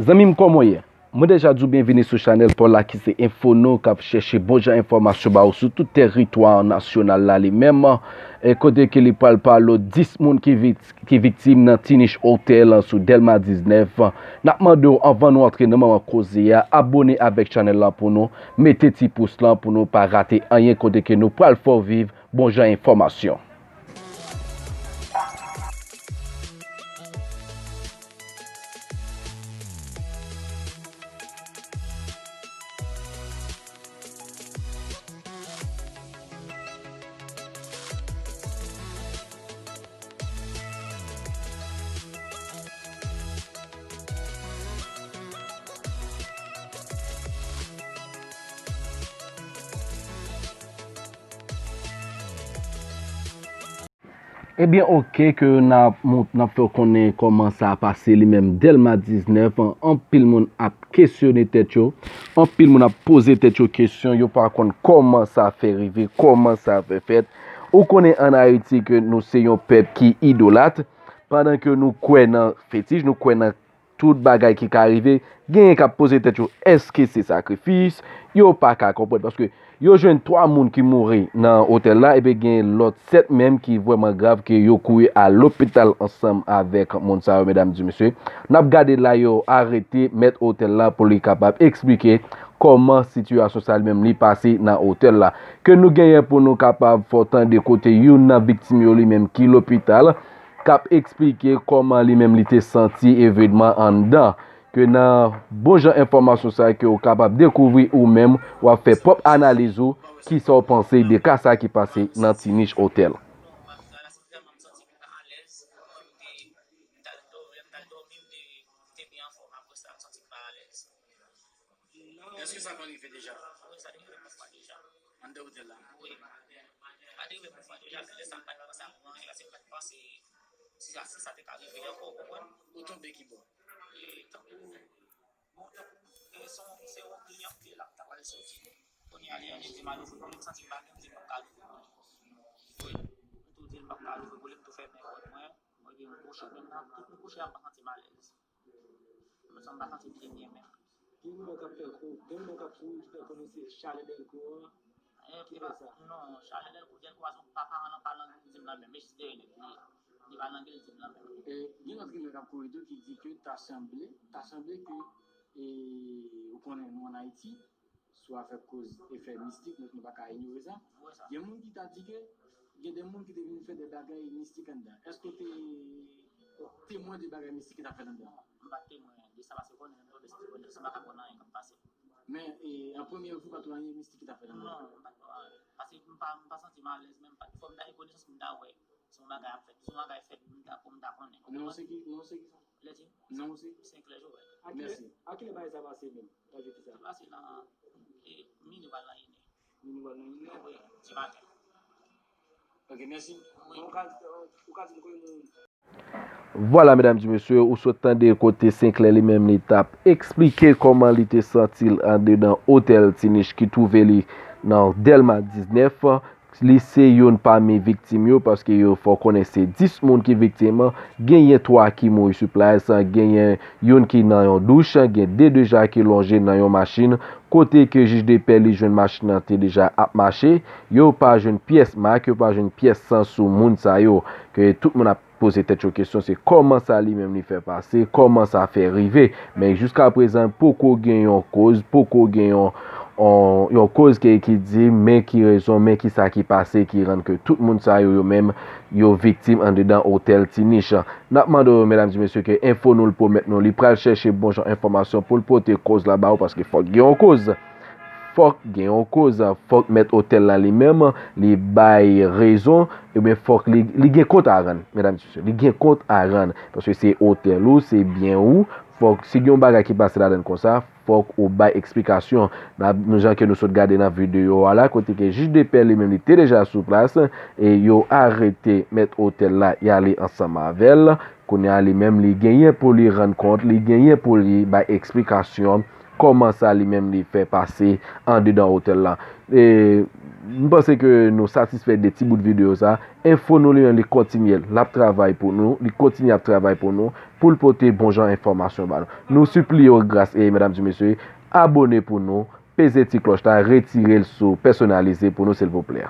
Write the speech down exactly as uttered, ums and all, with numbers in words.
Zanmi m, kòman w ye? Mwen deja di w byenvini sou chanèl pa w la ki se Enfono k ap chèche bon jan enfòmasyon ba w sou tout tèritwa nasyonal la li menm. E kote ke li pral pale w dis moun ki vit-, ki viktim nan Tiniche Hotel sou Dèlma diznèf. N ap mande w anvan nou antre nan manman koze a, abòne avèk chanèl la pou nou, mete ti pous lan pou nou pa rate anyen kote ke nou pral fè w viv bon jan enfòmasyon. Ebyen, oke, ke n ap mont-, n ap fè w konnen kòman sa pase li menm Dèlma diznèf, anpil moun ap kesyone tèt yo, anpil moun ap poze tèt yo kesyon, yo pa konn kòman sa fè rive, kòman sa fè fèt. Ou konnen ann Ayiti ke nou se yon pèp ki idolat, pandan ke nou kwè nan fetich, nou kwè nan tout bagay ki ka rive, genyen k ap poze tèt yo, èske se sakrifis? Yo pa ka konprann, paske yo jwenn twa moun ki mouri nan otèl la, epi genyen lòt sèt menm ki vrèman grav ke yo kouri al lopital ansanm avèk moun sa yo, medam, di mesye. N ap gade la yo arete mèt otèl la pou li kapab eksplike kòman sitiyasyon sa li menm li pase nan otèl la. Ke nou genyen pou nou kapab fè w tande kote youn nan viktim yo li menm ki lopital, k ap eksplike kòman li menm li te santi evènman anndan. Ke nan bon jan enfòmasyon sa ke w kapab dekouvri ou menm, w ap fè pwòp analiz ou, kisa w panse de ka sa ki pase nan Tiniche Hotel. Èske sa konn rive deja? Wi, sa te rive yon fwa deja. Anndan otèl la? Wi. Sa te rive yon fwa deja, se lè sa m pa t panse a mouri, la se m pa t panse si sa, si sa te ka rive ankò, w konprann? Ou tonbe ki bò? E tankou, bon, tankou, e se yon, se yon kliyan m te la, m ta pral soti. Kounye a, li annik di m al ouvri pou li, m santi m pa gen, m di m p ap ka al ouvri pou li. Wi. M tou di l m p ap ka al ouvri pou li, m tou fèmen pòt mwen. Mwen gen m kouche, menm nan tout m kouche a, m pa santi m alèz. Mwen santi m pa santi m byen byen menm. Gen moun k ap fè kou, gen moun k ap kouri ki fè konnen se chalè dèlko a ki fè sa. Non, chalè dèlko, dèlko a se yon pa paran nan pa nan dim nan menm, e jis dèyè nèg li ye. Li pa nan dim nan menm. E gen lòt gen lè k ap kouri tou ki di ke ta sanble, ta sanble ke, e, ou konnen nou ann Ayiti, sou afè koz efè mistik, nou, nou pa ka inyore sa. Gen moun ki ta di ke gen de moun ki te vin fè de bagay mistik anndan. Èske w te temwen de bagay mistik ki t ap fèt anndan? Non, m pa t temwen de sa, paske konnen menm tonbe soti kote sa, m pa ka konn anyen k ap pase. Men, e, an premye vi, w pa t wè anyen mistik ki t ap fèt anndan? Non, m pa t wè anyen. Paske m pa, m pa santi m alèz menm, m pa t, fò m ta gen konesans pou m ta wè. Se yon bagay ap fèt, se yon bagay fèt pou m ta, pou m ta konnen. Non, se ki, non, se ki sa? Lè di? Non, se? Senkler Joel. Mèsi. A kilè bagay sa pase menm? Trajedi sa? Li pase nan, e, mini pral nan ini. Mini pral nan ini? Wi, di maten. Ok, mèsi. Wi. Bon, ou ka, ou ka di m kote moun. Vwala, medam, di mesye, ou sot tande kote Senkler li menm li t ap eksplike kòman li te santi l andedan otèl Tiniche ki twouve li nan Dèlma diznèf. Li se youn pami viktim yo, paske yo fè w konnen se dis moun ki viktim, genyen twa ki mouri sou plas, genyen youn ki nan yon douch, gen de deja ki lonje nan yon machin, kote ke jij de pè li jwenn machin nan te deja ap mache, yo pa jwenn pyès mak, yo pa jwenn pyès san sou moun sa yo, ke tout moun ap poze tèt yo kesyon, se kòman sa li menm li fè pase, kòman sa fè rive. Men jiskaprezan, poko gen yon koz, poko gen yon, yon, yon koz ke, ki di, men ki rezon, men ki sa ki pase, ki rann ke tout moun sa yo, yo menm, yo viktim andedan otèl Tiniche. N ap mande w, medam di mesye, ke Enfono l pwomèt nou, li pral chèche bon jan enfòmasyon pou l pote koz la ba ou, paske fòk gen yon koz. Fòk gen yon koz, fòk mèt otèl la li menm, li bay rezon, ebyen fòk li, li gen kont a rann, medam, mesye, li gen kont a rann, paske se otèl ou, se byen ou, fòk, si gen yon bagay ki pase ladann konsa, fòk ou bay eksplikasyon. Nan, nou, jan ke nou sot gade nan videyo a la, kote ke jij de pè li menm li te deja sou plas, e yo arete mèt otèl la, y ale ansanm avè l, kounye a li menm li genyen pou li rann kont, li genyen pou li bay eksplikasyon, kòman sa li menm li fè pase andedan otèl la. E M panse ke nou satisfè de ti bout videyo sa. Enfo nou li menm li kontinye, l ap travay pou nou, li kontinye ap travay pou nou, pou l pote bon jan enfòmasyon ba nou. Nou sipliye w gras e medam di mesye, abone pou nou, peze ti klòch la, retire l sou pèsonalize pou nou silvouplè.